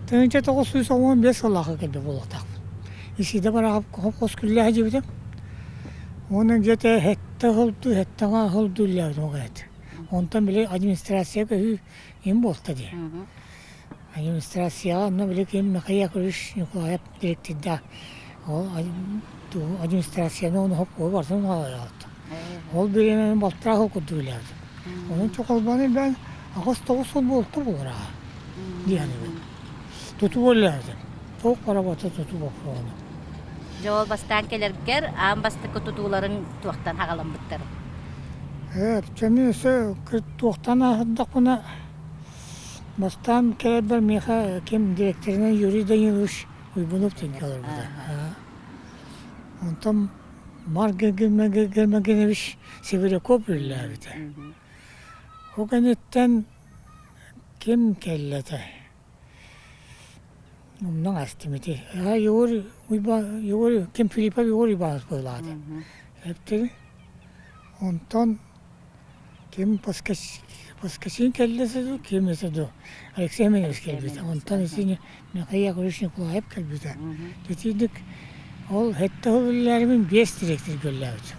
1995 сыллаахха кэлбит буолуохтаахпын. Исиидэ Барахов хос күллээһэ диэбитим. Уонна где-то сэттэ сыл дуу, сэттэ аҥаар сыл дуу үлэлээбитим ол кэнниттэн. Онтон били администрация көһүү им буолта дии. Администрацияҕа онно били ким Михаил Яковлевич Николаев дириэктирдээх ол администрацияны ону хоппуо барытын аҕалаабыт. Ол бириэмэни балтараа сыл курдук үлэлээбитим. Онон чохолбону бэйэм 8-9 сыл буолта буолар аҕа дии саныыбын. Тутуу үлэлээбитим. Туох работа тутуу боппуруоһуна. Дьэ ол бастаан кэлэргэр аан бастакы тутууларыҥ туохтан хаҕаламмыттарый? Ээ, чэ өссө туохтан ааһырдахпына Бастаан кэлэрбэр миэхэ ким дириэктэринэн Юрий Данилович Уйбунов диэн олорбута. Онтон Марк Гермогенович Сибиряков үлэлээбитэ. Ол кэнниттэн ким кэллэ этэй? Умнан астым ити. Егор Егор ким Филиппов Егор Иванович быһыылаата. Эптери. Онтон Ким Поскачин кэллэ дуу, ким этэ дуу, Алексей Семенович кэлбитэ. Онтон итини Михаил Яковлевич Николаев кэлбитэ. Итинник ол сэттэ сыл үлэлээримин биэс дириэктэргэ үлэлээбитим.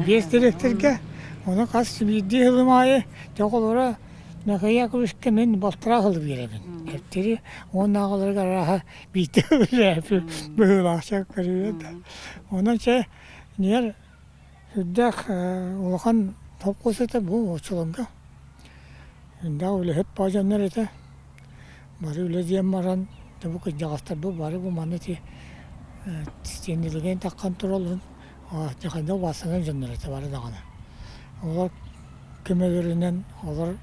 Биэс дириэктэргэ, ону хас биирдии сылым аайы оҕолоро Михаил Яковлевичка мин балтараа сылы биэрэбин. Эптири уонна аҕаларыгар арааһа биирдэ үлэлээбит быһыылаах сөп көрүүбүт да. Онон чэ, ньиэр Сүрдээх улахан холкуос этэ бу оччолорго. Элбэх үлэһит баа дьоннор этэ. Бары үлэ диэн баран, дьэ бу кырдьаҕастарбыт бары бу манна ити стенилигин таххан туралларын дьэ убаастанар дьоннор этэ бары даҕаны. Олор көмөлөрүнэн, олор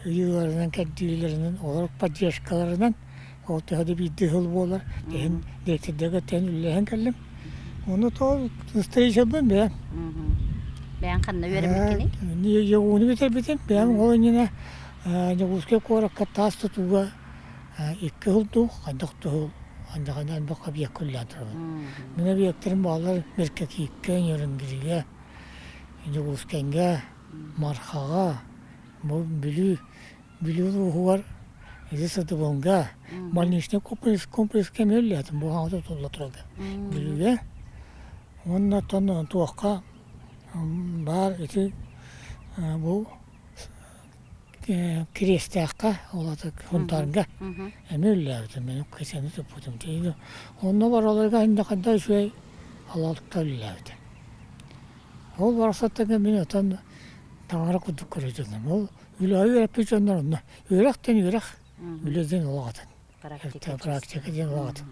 ыйыыларынан, кэрдиилэринэн, олор поддержкаларынан Ол төһө да биирдии сыл буолар, иһин диэкирдэгэ тэн үллэһэн кэллим. Ону тоҕо ыстайыычабын бэйэм. Бэйэҥ ханна үөрэммиккиний? Ягуну бүтэрбитим. Бэйэм ол иннинэ Дьокуускай куоракка таас тутууга икки сыл дуу, хайдах да сыл андаҕана элбэх объекка үлэлээн турабын. Мин объектарым бааллар Беркакииккэ, Нерюнгригэ, Дьокуускайга, Мархаҕа, бу Бүлүү Бүлүү улууһугар ити Сатыбылга больничный комплекс комплекска эмиэ үлэлээтим бу хаҥас тутулла турарга Бүлүүгэ уонна оттон туохха баар ити бу Кириэстээххэ ол аты Сунтаарга эмиэ үлэлээбитим мин кэсэни туппутум онно бараларга инде ханна үчүгэй алалта үлэлээбитим ол барахсаттарга мин отон таҥара курдук көрө дьонум ол Үлэҕэ үөрэппит дьоннор онно үөрэх диэн үөрэх, үлэ диэн олох атын. Практика диэн олох атын.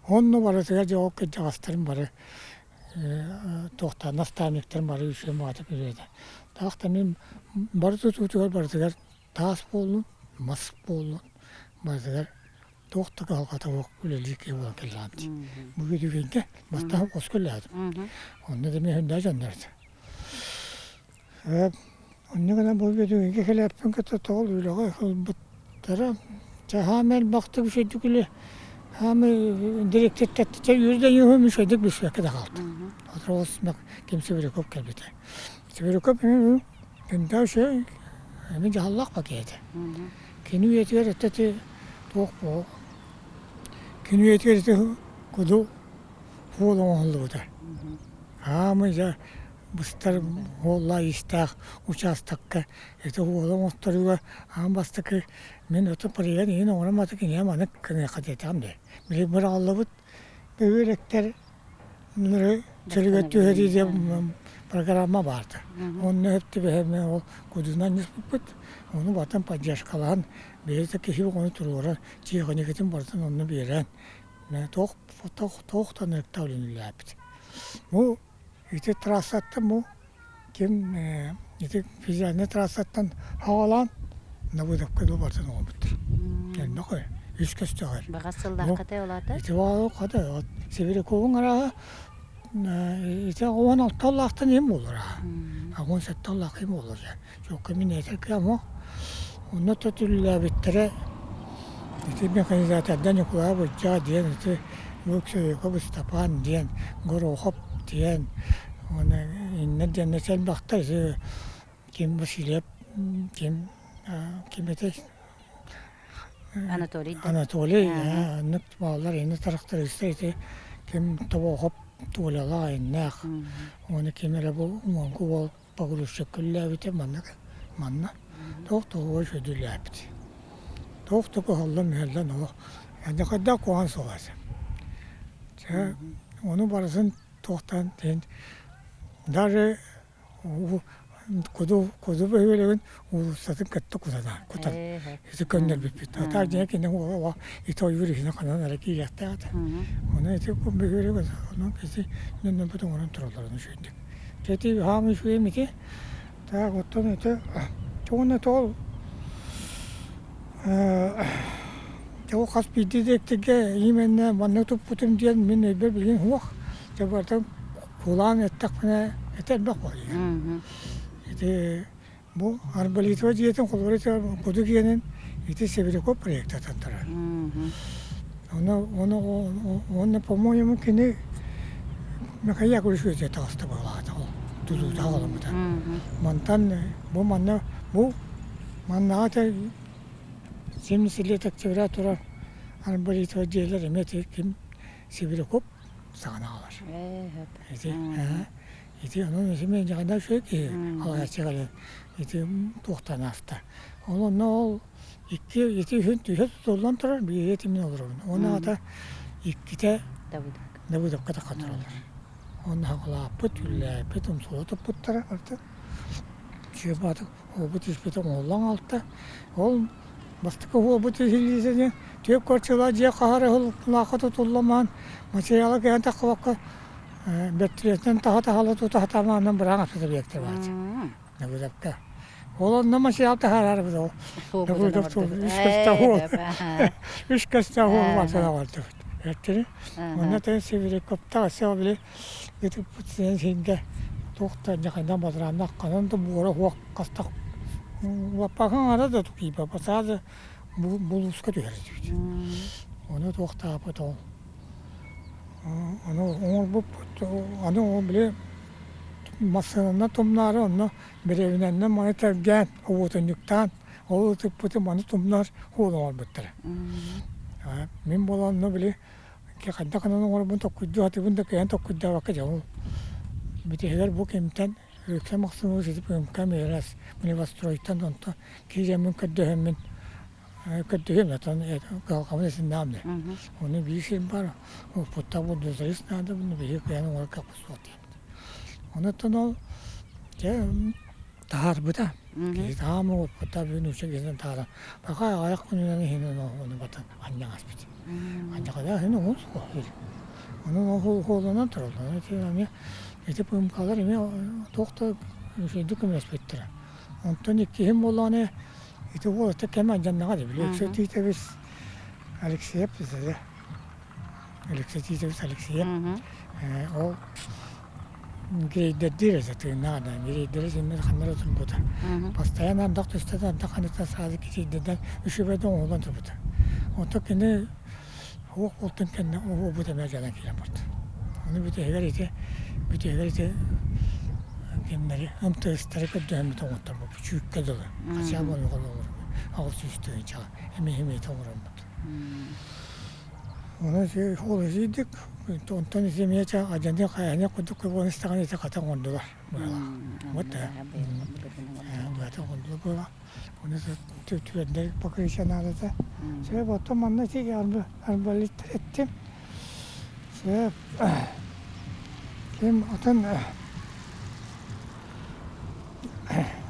Онно барытыгар дьэ ол кырдьаҕастарым бары туохтаан наставниктарым бары үчүгэй маатык үлэлэтэ. Таах да мин бары тутуутугар барытыгар таас буоллун, мас буоллун барытыгар туох да кыһалҕата суох үлэлиир киһи буолан кэллэҕим дии. Бу үтүгэнгэ бастаан хоско үлэлээтим. Онно да мин хүндээ дьоннор этэ. Оннук гынан бу Бүөтүҥҥэ кэлээппин кытта тоҕо үлэҕэ ылбыттара. Чэ хаама элбэхтик үчүгэйдик үлэ хаама дириэктэртэн чэ үөрдэн үһүм үчүгэйдик билсибэккэ да хаалтым. Отрос ким Сибиряков кэлбитэ. Сибиряков күндэ үчүгэй эмиэ дьаһаллаах бакыйа этэ. Кини үйэтигэр этэ ити туох буо кини үйэтигэр ити куду суол оҥоһуллубута. Хаама дьэ быстар уоллаах иистээх учаастакка ити уолу оҥотторууга аан бастакы мин оту парыйан иһин оҥоромматык ийэм аны кыныахха диэтэҕим дии. Били быраҕыллыбыт бөһүөлэктэр чөлүгэр түһэрии диэн программа баарда. Онно сөп түбэһэммин ол кудунан ыспыппыт. Ону батан поддержкалаан бэйэтэ киһи ону туруоран тиэхиньикэтин барытын онно биэрэн туох туох да ынырыктаах үлэни үлэлээппит. Бу Ити трассаттан бу ким ити федеральнай трассаттан хаҕалаан Давыдовка дуу барытын оҥорбуттар. Элбэх үһү. Үс көстөҕөр. Баҕас сыллааххытай ол аата? Ити хата Сибиряковун арааһа ити 16 аллаахтан им буолар аха. 17 аллаах им буолар. Чуокка мин этэр кыамох. Онно төтүллээбиттэрэ ити механизаторда Ньукулай Быччаа диэн ити Луксуйуков Ыстапаан диэн Горохов диэн уонна иннэ диэннэ элбэхтэр ити ким Васильев ким ким этэй? Анатолий да? Анатолий, оннук бааллар ини тракториста ити ким Тобоохоп Туолалаах айаннаах. Уонна ким эрэ бу уҥуоҥку уол погрузчик күллээбитэ манна манна туох туһугар үчүгэйдүүлээбит. Туох да кыһаллан-мүһэллэн олох хайдах куһаҕан суоҕа этэ. Чэ, ону барытын туохтан диэн даже Куду Куду бөһүөлэгин уулуссатын кытта кутана кутан ити көннөрбүппүт. А так дьиэ кини уола ити ойуур иһинэ ханан эрэ киириэхтээх этэ. Ону ити бөһүөлэг онон ити нөннөрбүт оҥорон туралларын үчүгэйдик. Ити хаамыы үчүгэйим ити. Так оттон ити уонна тоҕо ол хас биирдии диэктиргэ именно маннык туппутум диэн мин өйбөр билигин суох. Дьэ барытын Кулаан эттэхпинэ ити элбэх буолуо. Ити бу Арболитова дьиэтин холобура куду гиэнин ити Сибиряков проектатан турар. Ону ону уонна по-моему кини Михаил Яковлевич таҕыста буолаата ол тутуута аҕаламмыта. Мантан бу манна бу маннаҕа 70 лет октября турар Арболитова дьиэлэр эмиэ ким Сибиряков саҕана аҕалар. Ити ити онон ити мен дьаҕана үчүгэй киһи алааччы кэлэн ити туохтан ааста. Ол онно ол икки ити үһүн түһэ тутуллан турар биир этимин олоробун. Уонна аата иккитэ Давыдовка тахха тураллар. Онно хаҥалааппыт, үллээппит, умсула туппуттара барыта. Чыыбаатык уолбут испитэ оҥоһуллан хаалта. Ол Бастакы уолбут иһиллиитини түөрт квартиралаах дьиэ хаһар ыһыллаахха тутулламаан, материала кэһэн таххыбакка бэртилиэтинэн таһа-таһала тута сатаамаанан быраан аппыта биэртэ бааччы. Давыдовка. Ол онно материал таһаарарбыт ол. Давыдов үс көстө уол. Үс көстө уол баатана бардыбыт. Эртини. Онно тэн Сибиряковтаах өссө били ытыппыт сиэн сингэ туох да ньахайдан бадырааннаах ханан да буора суох хастах лаппаахын аҥара да туппа саада булууска түһэр этибит. Ону туохтааппыт ол. Ону оҥорбуппут аны ол били массыынанан тумнаары онно бириэбинэннэн маны тэлгээн уотунньуктаан ол ытыппыты маны тумнар уол оҥорбуттара. Мин буолан онно били хайдах гынан оҥорбун толкуйдуу сатыыбын да кыайан толкуйдаабакка дьэ ол бүтэһигэр бу кимтэн Алексей Максимович ити ПМК Миэрэс Млевостройтан онто киирэммин көрдөһөммүн көрдөһүөм отон кыһалҕабын итиннэҕим дии. Ону биир сир баар оппуттаах бульдозерист наада биһиги кыайан оҥорор кыахпыт суох диэбит. Онуттан ол дьэ таһаарбыта. Киһи таһаама оппуттаах бүгүн нуучча киһитин таһааран пока аҕыйах күнүнэн иһинэн ону батан анньан аспыт. Анньахалаах иһин оҥун суох. Онон ол хуоланан тураллар. Ити эмиэ Ити ПМК-лар эмиэ туох да үчүгэйдик көмөлөспүттэрэ. Онтон иккиһим буоллаҕына ити уол ата кэм алдьаннаҕа дии, били Алексей Титович Алексеев десэ Алексей Титович Алексеев ол грейдердиир этэ тыыннаах да грейдери синнэр ханна эрэ турбута. Постоянно ардах түстэ да ардах ханыта саады кичийдэрдэн үчүгэйдик оҥоһуллан турбута. Онтон кини Уох буолтун кэннэ уһуубут эмиэ дьадан киирэн барда. Ону бүтэһигэр ити бүтэһигэр ити кимнэри МТС-тары көрдөһөммүт оҥотторбуппут чүүккэ дылы. Хотя бы ону 800 тыһыынчаҕа эмиэ эмиэ оҥороммут. Ону ити ол итийдик онтон ити эмиэ адьаны хайаны курдук буолан истэҕинэ ити хата оҥордулар быһалаах. Вот да. Быһата оҥордулар быһалаах. Ону түөрдэр покрытие наадата. Сөп, оттон манна ити арбалеттар эттим. Сөп. Ким отон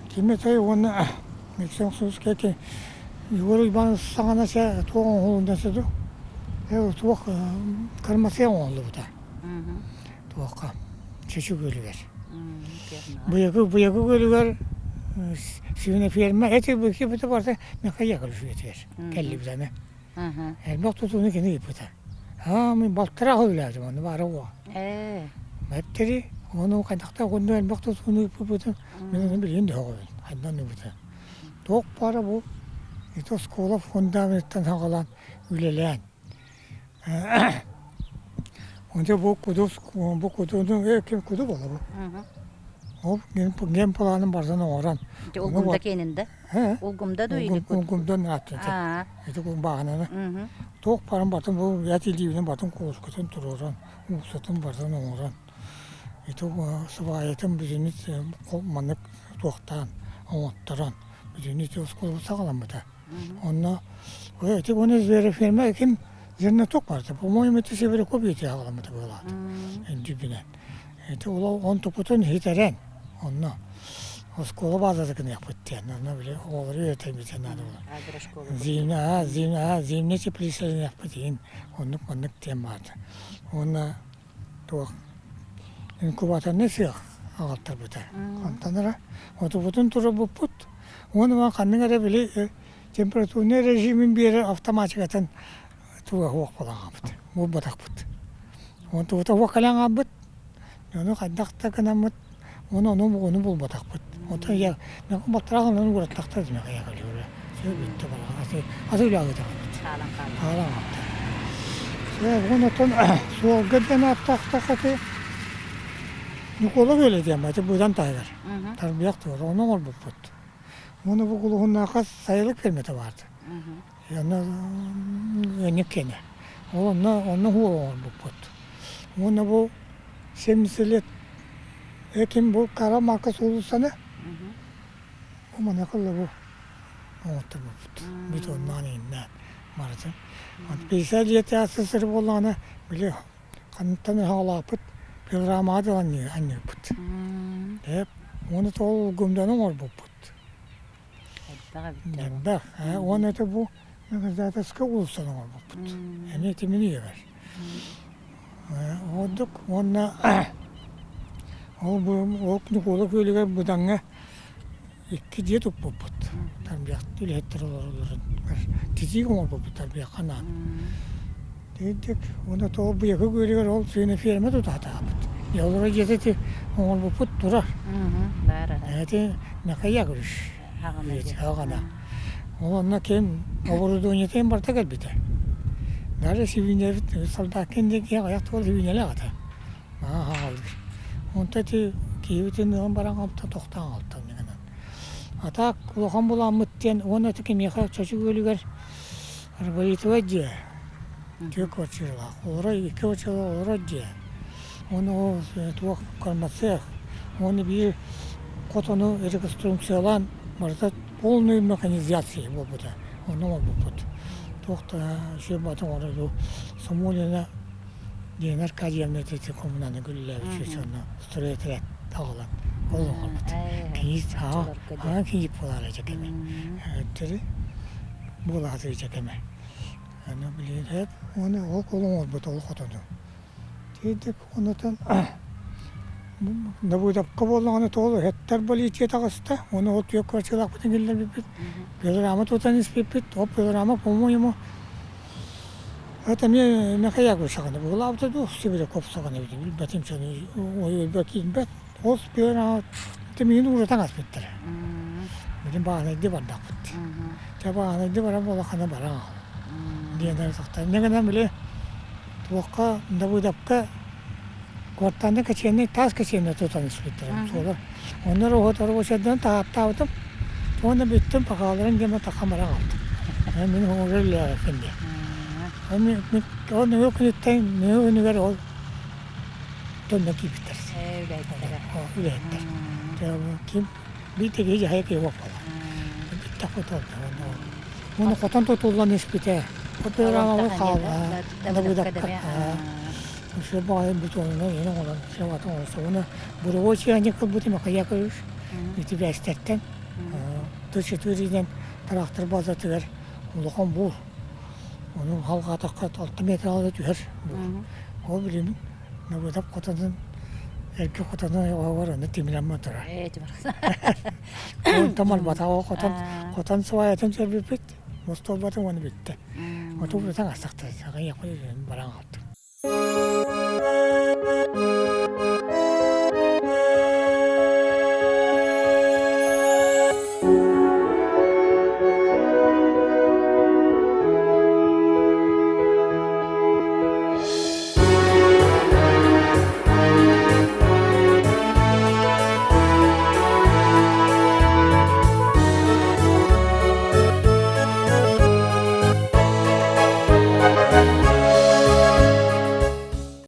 ким этэй уонна Миксон Сускети Егор Иванович саҥана сэ туох оҥоһулунда сөдү туох кырмасыа оҥоһуллубута. Туохха Чөчү күөлүгэр. Быйагы Быйагы күөлүгэр свиноферма эти быты барыта Михаил Яковлевич үйэтигэр кэллибит аны. Элбэх тутууну кини ыыппыта. Аа, мин балтараа сыл үлэлээтим онно баара уоҕа. Мэттери ону хайдахтаах онно элбэх тутууну ыыппыппытын мин ону билигин да сөҕөбүн. Хайдан ыыппыта. Туох баара бу ити оскуола фундаменыттан саҕалаан үлэлээн Онто бу куду бу кудуну ким куду буола бу. Ол генпланын барытын оҥорон. Ити Улгумда киэнин да? Улгумда дуу или Улгумдан ааттын. Ити бааһынаны. Туох барын батын бу ят илиибинэн батын куускутун туруоран, уусатын барытын оҥорон. Ити сыбаайатын бүтүнүт маннык туохтаан оҥотторон бүтүнү ити оскуола саҕаламмыта. Онно ити уонна звероферма ким зерноток барыта. По-моему, это Северяков ити аҕаламмыта быһыылаата. Эндүүбүнэн. Ити ол онтукутун иһитэрэн онно оскуола баазата гыныахпыт диэн онно били оҕолору үөрэтэрбит наада буолар. Зимня, зимня, зимня теплицаланыахпыт иһин оннук маннык диэн баата. Уонна туох инкубаторнай сыах аҕалтарбыта. Онтон эрэ отубутун турарбыппыт. Уонна ханнык эрэ били температурнай режимин биэрэр автоматикатын туга суох буолан хаалбыт. Булбатахпыт. Онтубута суох кэлэн хаалбыт. Ону хайдах да гынаммыт ону ону ону булбатахпыт. Онтон я балтараа гынан уураттахтар димэхэ якалыыра. Сөп бүттэ балаҕан аты аты үлэҕитэ хаалбыт. Хаалан хаалла. Хаалан хаалта. Сөп онтон суолга диэн ааттаахтах аты Ньукуола Күөлэ диэн аты быдан таһыгар. Тарбыйах туора ону оҥорбуппут. Уонна бу кулуһуннаахха сайылык фермата баарда. Онно ыанньык киэнэ. Ол онно онно уол оҥорбуппут. Уонна бу 70 лет этим бу Кара Марка уулуссаны бу маныаха бу оҥотторбуппут. Бетоннаан иҥнээн барытын. 50 лет СССР буоллаҕына били хантан аҕалааппыт пилорамаҕа да анньыыппыт. Эп уонна тоҕо улгумданы оҥорбуппут. Элбэх эбит. Элбэх. Уонна это бу Мегазатовскай уулуссаны оҥорбуппут. Эмиэ тимини иһэр. Ордук уонна ол бу ол Ньукуола күөлүгэр Быдаҥҥа икки дьиэ туппуппут. Тарбыйах үлэһиттэр олороллорун титиик оҥорбуппут тарбыйахха анаан. Тиийдик уонна тоҕо Быйакы күөлүгэр ол сыына ферма тутаатаабыт. Олоро дьиэтэ ити оҥорбуппут турар. Баар Эти Михаил Яковлевич Хаҕана. Ол онно ким оборудованиетын барыта кэлбитэ. Даже сибиинньэбит солдаккын диэн киһи аҕыйах туол сибиинньэлээх этэ. Наһаа хааллыр. Онто ити киһибитин ылан баран хаалта тохтоон хаалта гынан. А так улахан буламмыт диэн уонна ити кимиэхэ Чочу күөлүгэр арболитовай дьиэ түөрт квартиралаах. Олорор икки квартиралаах олорор дьиэ. Уонна ол туох кормоцех уонна биир хотону реконструкциялаан барыта полный механизация буолбута. Онно оҥорбуппут. Туох да үчүгэй баҕата оҥорор Самолина Лена Аркадьевна ити коммунаны үлэлээбит сонно стройотряд аҕалан ол оҥорбут. Кийиит аҕа кийиит буолаары дьэкэмэ. Өттөрү буолааты дьэкэмэ. Аны билигин уонна ол оҥорбут ол хотону. Тиийдик онутан Давыдовка буоллаҕына тоҕо эһэттэр полиция таҕыста, уонна ол түөрт квартиралаахпытын киллэрбиппит, пилорама тутан испиппит, ол пилорама, по-моему, это эмиэ Михаил саҕана быһыылаабыта дуу, Сибиряков саҕана эбитэ билбэтим өлбө киирбэт, ол пилорама миигин ууратан аспыттара. Билин бааһынайдыы бардахпыт. Дьэ бааһынайдыы баран буоллаххына баран аҕал диэн тахтар. Инньэ гынан били Туохха Давыдовка куортаанна кэчиэннэй таас кэчиэннэ тутан испиттэрэ суолар. Онно уһатар таһааттаабытым. Уонна бүттүм пахааларын диэмэ тахам баран хаалтым. Мин оҥорор үлэлээбэппин диэн. Ол нөҥүө күнүттэн нөҥүө күнүгэр ол төннө киирбиттэр. Үлэһиттэр. Ким биир да киһи дьаһайа киһи суох буолла. Бүттэхпит ол. Уонна хотон тутуллан испитэ. Операмабыт хаалла. Давыдовка. Все баҕайы бетонунан иһин оҥорон, все атын оҥорсо. Уонна буровой чайник ылбытым Михаил ити бэстэртэн Т-4 тыраахтыр базатыгар улахан буур. Ону халҕаатахха 6 метр аҕала түһэр буур. Ол билигин Давыдов хотонун эргэ хотонун оһоҕор аны тимирэммэ турар. Онтон барбатах хотон хотон сваятын сөрбүппүт мостуолбатын уонна бүттэ. Оту таҥастахтар баран хаалтым.